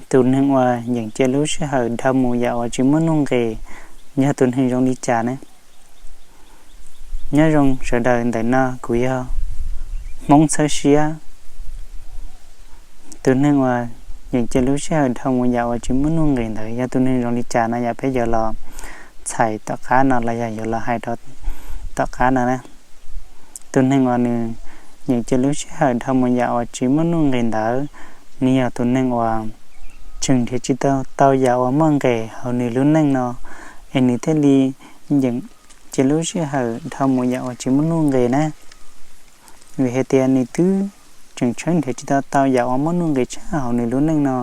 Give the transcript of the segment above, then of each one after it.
Tus neeg uas yeem cia lub sij hawm dhau mus yam uas tsis muaj nuj nqis yog tus neeg zoo li cas ne? Nyob zoo sawv daws, ntawm no kuv yog Hmoob Txhawb Siab. Tus neeg uas yeem cia lub sij hawm dhau mus yam uas tsis muaj nuj nqis ntawd yog tus neeg zoo li cas no yom, peb yuav los txhais tom qab no los yog yuav los hais rau tom qab no na. Tus neeg uas nws yeem cia lub sij hawm dhau mus yam uas tsis muaj nuj nqis ntawd, nws yog tus neeg uas tseem nrhiav tsis tau tau yam uas muaj nqis hauv nws lub neej no, es nws thiaj li yeem cia lub sij hawm dhau mus yam uas tsis muaj nuj nqis na. Vim hais tias nws twb tseem tshawb nrhiav tsis tau tau yam uas muaj nuj nqis tshaj hauv nws lub neej no,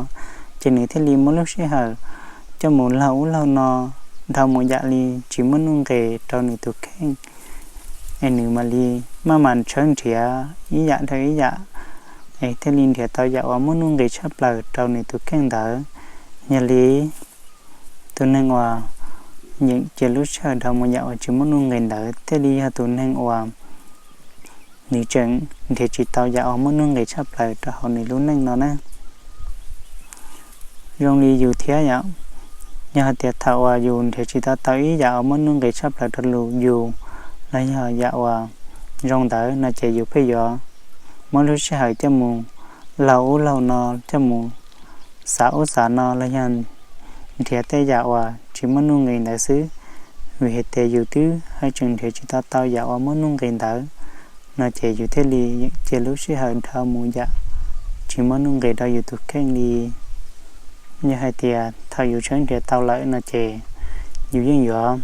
ces nws thiaj li muab lub sij hawm coj mus laug ub laug no, dhau mus yam li tsis muaj nuj nqis rau nws tus kheej. Es nws mam li maj mam tshawb nrhiav ib yam dhau ib yam, es thiaj li nrhiav tau yam uas muaj nuj nqis tshaj plaws rau nws tus kheej ntawd. Yog li, tus neeg uas yeem cia lub sij hawm dhau mus yam uas tsis muaj nuj nqis ntawd thiaj li yog tus neeg uas nws tseem nrhiav tsis tau yam uas muaj nuj nqis tshaj plaws rau hauv nws lub neej no na. Zoo li yus thiab yom, yog hais tias thaum uas yus nrhiav tsis tau tau ib yam uas muaj nuj nqis tshaj plaws rau yus los yog yam uas zoo ntawd no ces yus pheej yuav muab lub sij hawm coj mus laug ub laug no, coj mus xav ub xav no los yog nrhiav tej yam uas tsis muaj nuj nqis ntawd xwb. Vim hais tias yus twb haj tseem nrhiav tsis tau tau yam uas muaj nuj nqis ntawd no ces yus thiaj li cia lub sij hawm dhau mus yam tsis muaj nuj nqis rau yus tus kheej li. Yog hais tias thaum yus tshawb nrhiav tau lawm no ces yus yeej yuav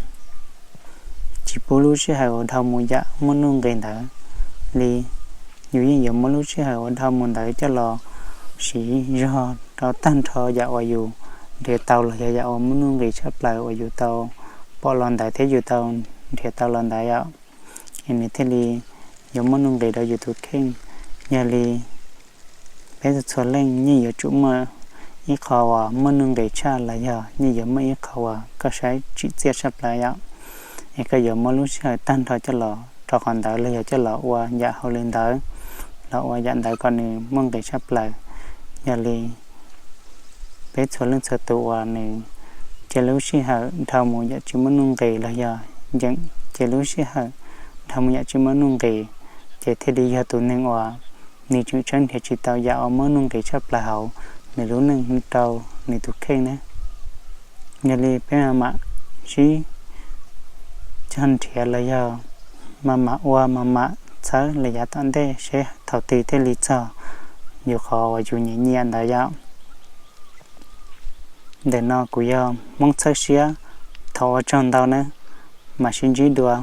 tsis pub lub sij hawm uas dhau mus yam muaj nuj nqis ntawd li. Yus yeej yuav muab lub sij hawm uas dhau mus ntawd coj los siv zog rau tag nrho yam uas yus nrhiav tau los yog yam uas muaj nuj nqis tshaj plaws uas yus tau pom los ntawd thiab yus tau nrhiav tau los ntawd yom. Es nws thiaj li yuav muaj nuj nqis rau yus tus kheej. Yog li, peb txhua leej yeej yuav tsum muaj ib qho uas muaj nuj nqis tshaj los yog yeej yuav muaj ib qho uas koj saib tsim txiaj tshaj plaws yom. Es koj yuav muab lub sij hawm tag nrho coj los rau qhov ntawd los yog coj los ua yam hauj lwm ntawd, los ua yam ntawd kom nws muaj nqis tshaj plaws. Yog li, peb txhua leej txhua tus uas nws cia lub sij hawm dhau mus yam tsis muaj nuj nqis los yog yeem cia lub sij hawm dhau mus yam tsis muaj nuj nqis, ces thiaj li yog tus neeg uas nws tseem tshawb nrhiav tsis tau yam uas muaj nuj nqis tshaj plaws hauv nws lub neej rau nws tus kheej ne. Yog li peb mam mam sib cog nrhiav los yog mam mam ua mam mam txhawb los yav tom ntej seb thaum twg thiaj li txog yus qhov uas yus nyiam nyiam ntawd yom. Ntawm no kuv yog Hmoob Txhawb Siab, thov ua tsaug ntau nawb, mam sib ntsib dua.